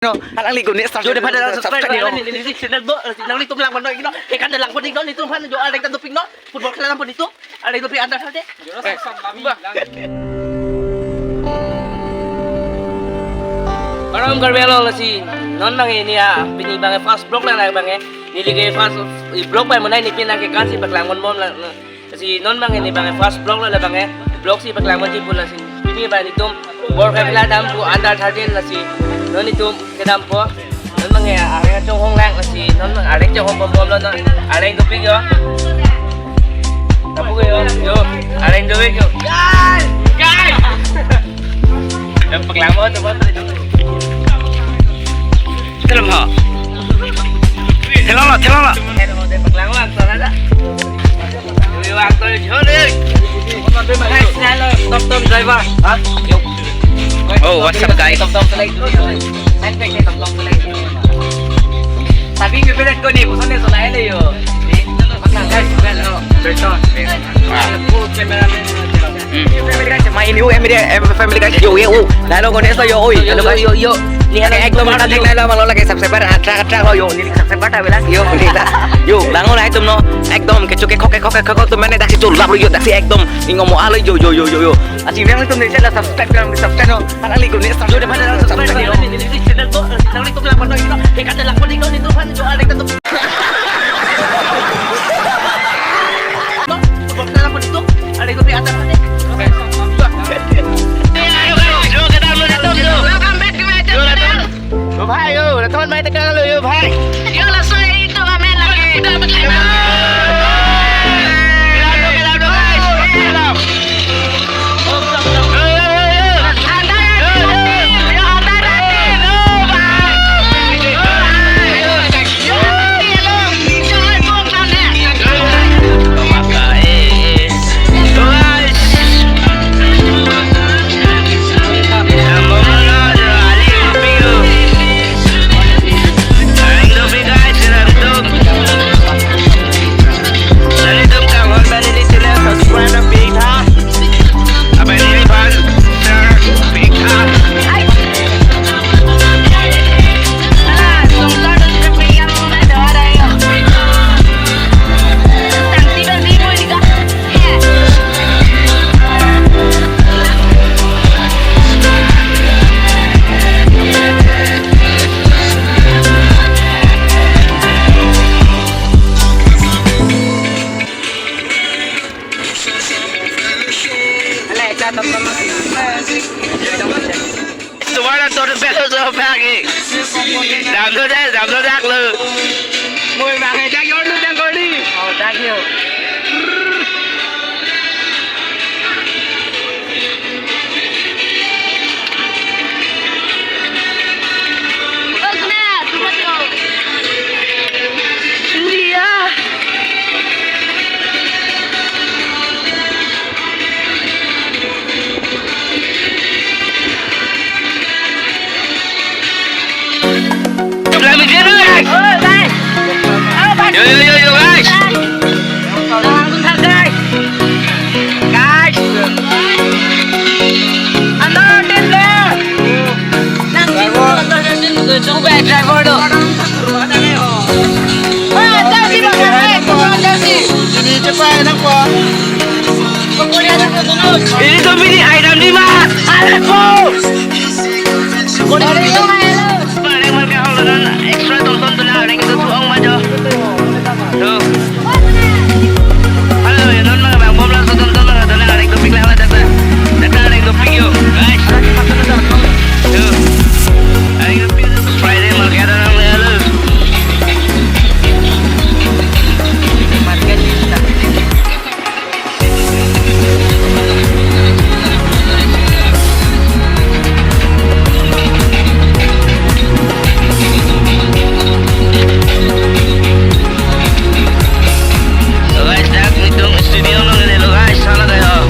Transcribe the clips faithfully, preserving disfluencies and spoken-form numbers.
No, alangli gun ni start. Jo, de pada subscribe ni, no. Neli channel do, nanglitum lang pon, no, no. Ekan lang pon, no, nelitum aphan jo areng ta dopik, no. Football khela lang pon nelitum. Areng dopik under thirteen. Bah. Kardom Karbi Anglong, lasi non abang neli, ah, pini abang first vlog lang abang. Neli ke first vlog bai monai, neli pini ke kansi paklang ponbom lang. Lasi non abang neli abang first vlog lo la abang, vlog si paklang ponji pu lasi. Pini abang nelitum bor khela dam pu under thirteen lasi. Non nelitum kedampo. Non abang areng chonghong lang lasi. Non abang areng chonghong ponbom lo non. Areng dopik yo. Tapu yo, yo. Areng dopik yo. Guys! Guys! Paklang mo to ba? Thelom ho. Thelom lo, thelom lo. Thelom de paklang mo, salah dah. Yo, yo, aktor jhon, eh. Guys, hello, Tom Tom driver. Hah? Yo. Oh, what's up, guys? Tom Tom selai. Tom Tom selai. Tapi bibir ko ni, bukan ni selai le yo. Guys, hello. Betul. Ah. Full cameraman. Hmm. Family guys, my new family, em, family guys. Yo, yo, oh. Lalo ko neso yo, oi. Yo, yo, yo, yo. Ni hana ekdom hana thek lalo, malo lagi subscriber atrak atrak lo yo. Ni subscriber ta bilang yo, ni ta. Yo, lango na ekdom no. Ekdom kecho kekhok kekhok kekhok atum mane daksi chulap lo yo, daksi ekdom ingom alo yo, yo, yo, yo, yo. Achi bilang atum ni channel subscribe kan, subscribe no. Alangli gun ni subscribe. Jo, de pada subscribe ni, no. Ni channel do, nanglitum lang pon, no, no. Ekan lang pon, no, nelitum aphan jo areng ta dopik. Yo bhai, yo, raton bhai, tekang lo, yo bhai. Yo, laso itu amen lagi. Tomorrow, don't bet on the bag. Dam do deh, dam do dak lo. Mui bang, eh, dak yo, lu dak kori. Oh, dak yo. Yo, yo, yo, yo, guys. Guys. Another ten there. Nang driver. Driver do. Ini cepat, enak, Pak. Ini tuh mini ayam di mas. Anak, Bu. Extra tonton tu na, ring tu tu ong ma jo. Tu. Hello, ya non ma bang bom la so tonton ma tu na, ring tu pik la la dak dak. Dak dak ring tu pik yo. Guys. Tu. Ring tu pik Friday ma kya dah nang le hello. Lo guys, dak nelitum studio along le lo guys, sana tayo.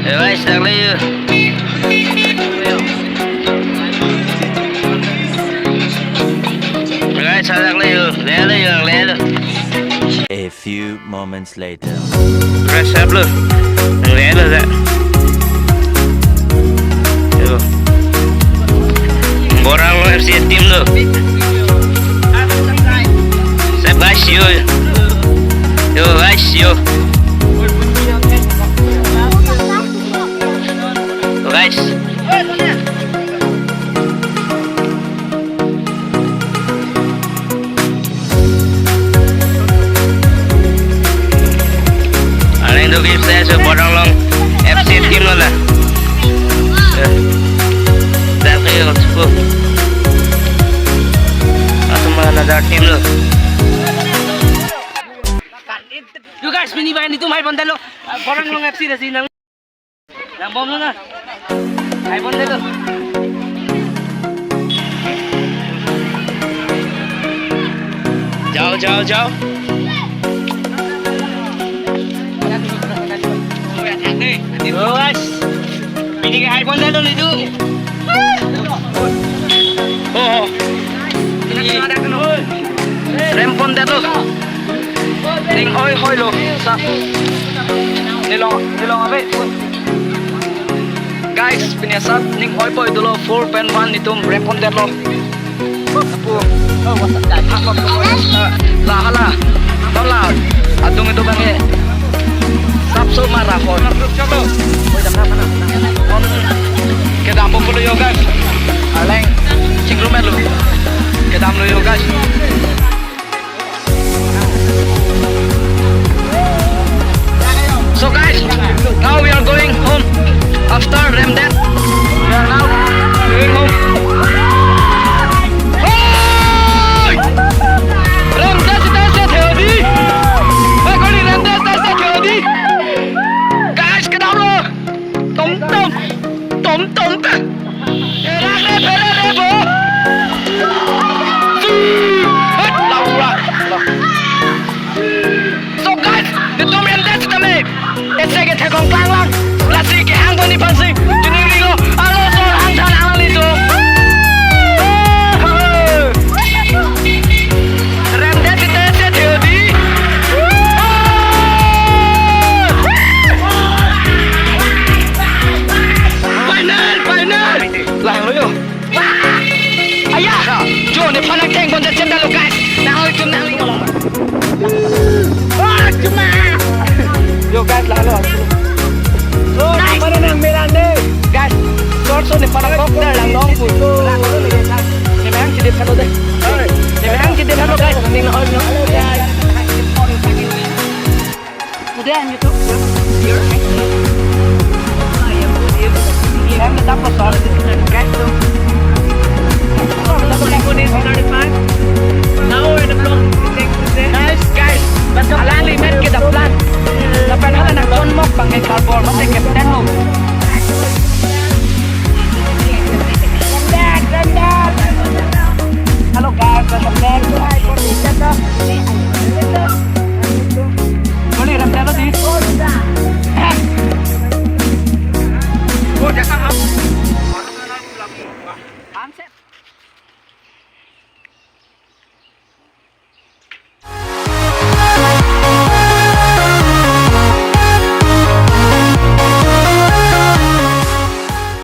Yo guys, dak le yo. Guys, dak le yo, le le yo, le le. A A few moments later. Fresh up lo. Nang relo sa. Yo. Borang lo F C team lo. Sa guys yo. Yo guys yo. Yo guys. Areng do game saya so Borang Long F C team lo la. Eh. Dak kayo ko. Atau mana ada team lo. Yo guys, pini bahan itu mai pon talo. Borang Long F C dah sih nang. Nang bom lo na. Hai pon talo. Jao, jao, jao. Yo guys. Pini ke hai pon talo ni tu. Oh, oh. Rem pon talo. Ning oi hoi lo. Sa. Nilong, nilong ave. Guys, pini asap ning oi poi dolo four point one netum rem pon talo. Apo. La hala. Hala. Adung itu bang e. Sapso mara hoi. Kedam po pulo yo guys. Arleng chingrum lo. Kedam lo yo guys. So guys, now we are going home after remdet. We are now going home. Hey! Remdet sita se theo dei. Hey, kali remdet sita se theo dei. Guys, kedam lo. Tom tom. Tom tom. Erak re pere re bo. Su. Het, laura. So guys, netum remdet sitame. Ese ke thekong klang lang. Lasi kehang pon ni phansi. Chini ri lo. Alo so hang than ang lang netum. Remdet sita se theo dei. Final, final. Lang lo yo. Aya, jo nephan nangtheng pon chem talo guys. Nang oi chum nang. Ah, chuma. Yo guys, lang lo. So, mana nang melan dei. Guys, so nephan nangkok dei lang long pu. Nemang chidip talo dei. Nemang chidip talo guys. Ning oi no. Today on YouTube, here, I'm the top of all. Guys, so, now we're in the vlog. Guys, guys, alangli men ke daplan. Lapen hala nangchon mok bang ke karbor, mate captain lo. Hello guys, welcome back to my channel. Boleh rem dalo di. Oh, jangan. Answer.